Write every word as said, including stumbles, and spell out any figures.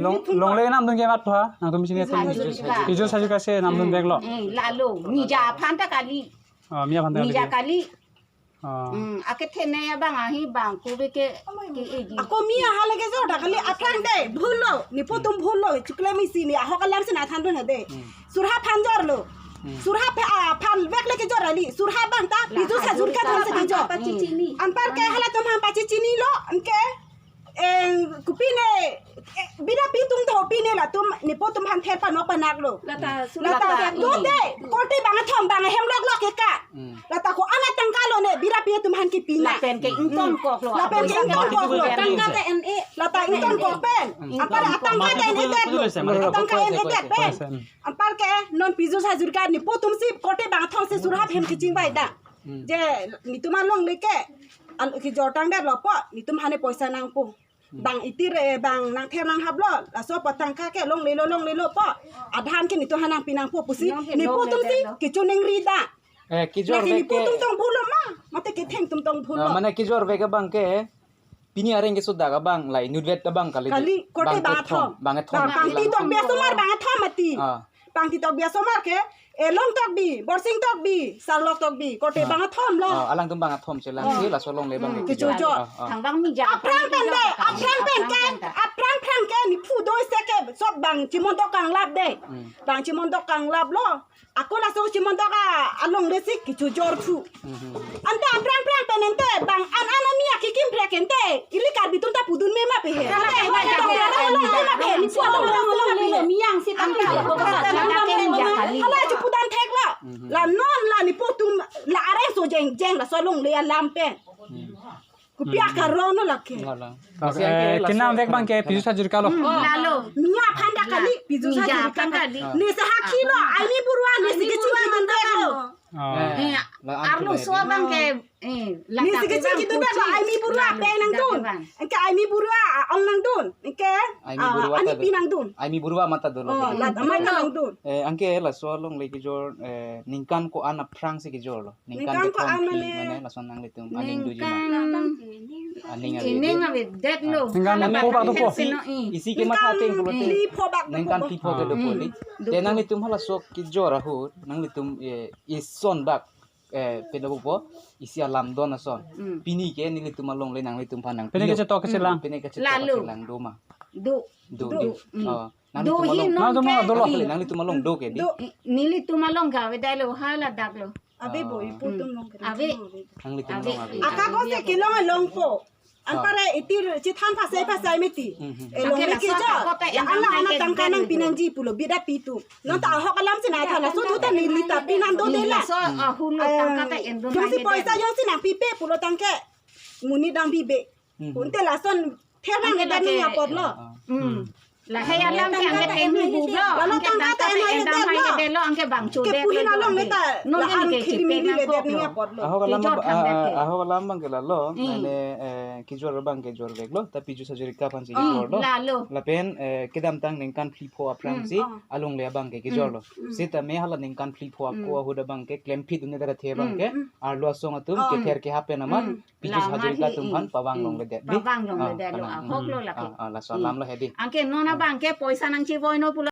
Long, longle namdun ke mat pha, nangtum sini Piju Hazarika. Piju Hazarika si namdun bag lo. Eh, lalo, Mija aphan ta kali. Ah, Mija aphan ta Mija kali. Kali. Ah. Hmm, akethenei abang ahi bang, ko be ke, ke eji. Ako Mija hala kejor ta kali, aphrang de, bhul lo, nipu atum bhul lo, chukle misi ni, ahok alam si nathandun ha de. Hmm. Surha aphan jor lo. Hmm. Surha aphan, ah, aphan bag le kejor kali, Surha abang ta, La Piju Hazarika. Hazarika aphan si kejor. Pachichini. Anpar ke halatum aphan pachichini lo, anke, eh, kopine, eh, birapi atum tho pine latum, nipu atum aphan ther panok panak lo. Lata, Lata, Lata, to de, korte bang athom bang ahem lok lok ke ka. Hmm. Lata ko-an atangka lo ne, birapi atum aphan kepi na. Lapen ke ingtonkok lo. Lapen ke ingtonkok lo. Tangka ta en-e. Lata ingtonkok pen. Hmm. Apar atangka ta en-e det lo. Ingtonkok. Atangka en-e det pen. Hmm. Apar ke non Piju Hazarika nipu atum si korte bang athom si Surha ahem kechingvai da. Hmm. Je nitum alongle ke, al-, kejor tang det lo po, nitum aphan ne poisa nangpo. Hmm. Bang itir, eh, bang nangther nanghap lo, laso patangka ke longle lo, longle lo po. Adhan ke nitum aphan nangpi nangpo pusi, Nong ke nipu atum si longle lo. Kechoningri da. Eh, kejor Lagi bag nipu ke atum tong bhul lo ma, mate ketheng atum tong bhul lo. Ah, mane kejor bag abang ke, pini areng keso dak abang, la inutvet abang kali. Kali, korte bang athom. Bang athom. Bang, bang ti tok biasomar bang athom mati. Ah. Bang ti tok biasomar ke, Elong Tokbi, Borsing Tokbi, Sarlok Tokbi, korte Ah. bang athom lo. Ah, alangtum bang athom chelang Oh. si, laso longle abang Hmm. ke kejor. Kejor. Ah, ah. Thang bang Mija. Aphrang pen de, aphrang pen ke, aphrang phrang ke, nipu do isi ke, sob bang chimondok kanglap de. Hmm. Bang chimondok kanglap lo. Ako laso chimondok a, alongle si kejor thu. Hmm, hmm, hmm. Ante aphrang phrang pen ante bang an an ami akikim phrek ente. Ili Karbi atum ta pudun me ma pe he. Hala, hala, hala, hala, hala, hala, hala, hala, hala, hala, hala, hala, Miyang si tangka. Hala, hala, hala, hala, hala, hala, hala, hala, hala, hala, hala, hala, hala, hala, chupudan thek la. Mhm. La non la nipu atum la areng so jeng jeng laso longle alam pen. Hmm. Kopi Hmm. akaron lo lake. Enggak lah. Oke, Masih yang kayak kenam langsung. Vek bang ke Piju Hazarika lo. Hmm, lalo. Mija aphan ta kali, Piju Mija Hazarika aphan ta kali. Ni se hakhi lo, Aimee Baruah, ni se Aimee keching Baruah kedun mata bag lo. Oh. Eh, Eh, la arlo arti so baik. Bang ke, eh, la Ni se tapi keching bang kedun bag lo, kuchi. Aimee Baruah Lalu, pen nangdun. Tapi bang. Anke Aimee Baruah, ah, ong nangdun. Anke, Aimee ah, Baruah ani ta pi dolo. Nangdun. Aimee Baruah mata dolo Oh, kedun. La, mata nangdun. Eh, anke laso longle kejor, eh, ningkan ko-an aphrang si kejor lo. Ningkan Ningkan ko-an kethom pi mane mane lason nanglitum aning doji ma. Ningkan Aning ave. Ining ave det lo. Ningkan Hala pho bak do pho. Isi, isi ke matha Ningkan ateng pulote. Phli pho bak do Ningkan pho. Phli pho ke do Hmm. poli. Do Te pho. Nanglitum halaso kejor ahut, nanglitum, eh, ison bak, eh, pen do pho, isi alam don ason. Hmm. Pini ke nelitum alongle nanglitum aphan nang Pini ke pilo. Chetok kechelang. Pini ke chetok Lalu. Kechelang do ma. Do. Do Do. di. Hmm. Oh. Nanglitum Do along. Hi non Nanglitum ke. along dolo. Nanglitum along do ke di. Do. Nelitum along ga ave dai lo hala dak lo. Ave bo, Ah. ipu atum along ke. Ave. Nanglitum Ave. along ave. Aka ko se kelong along po. Ah. Anpar itir chethan phasai phasai mati. Hmm, hmm. Eh, Anke longle laso kejor. Ako ta Ya endang ana hai ana ke tangka dai nangpi lo. Nangji pulo birapi atum. Non ta ahok alam si nathan laso thu ta neli ta pi nang do de la. Laso, ah, hulo Eh, tangka ta endang Jongsi hai poisa de. Jongsi nangpipe pulo tangke. Monit nangpipe. Hmm. Kunte lason ther nang Anke kedam lake ni apot lo. Ah, ah. Hmm. Hmm. Lahai alam ke anke tengnu bu lo, Lalu anke tangka tangka ta ta endang endang hai lo. Hai de lo, anke bangcho Ke de puhin lo, along anke. Neta Non la anke an ke khiri chipe mili nang le kok dem ni lo. Apot lo. Ahok alam Kejor bang, thang ah, dake. Ahok alam bang ke lalo, Hmm. mane, eh, kejor bang kejor bag lo, ta Piju Hazarika aphan si Hmm, kejor lo. lalo. Lapen, eh, kedamtang ningkan phli pho aphrang Hmm. si Oh. alongle abang ke kejor Hmm. lo. Hmm. Seta me hala ningkan phli pho ako Hmm. ahut abang ke klemphit un-e ta athe abang Hmm. ke Hmm. arlo asong atum Oh. kether kehap pen amat Hmm. Piju Laman Hazarika atum i-i. aphan pavang Hmm. longledet di. Pavang longledet lo, Ah, ah, ahok lo hmm. lake. Ah, ah, laso Hmm. alam lo he di. Anke non abang ke poisa nangchevoi no pulo.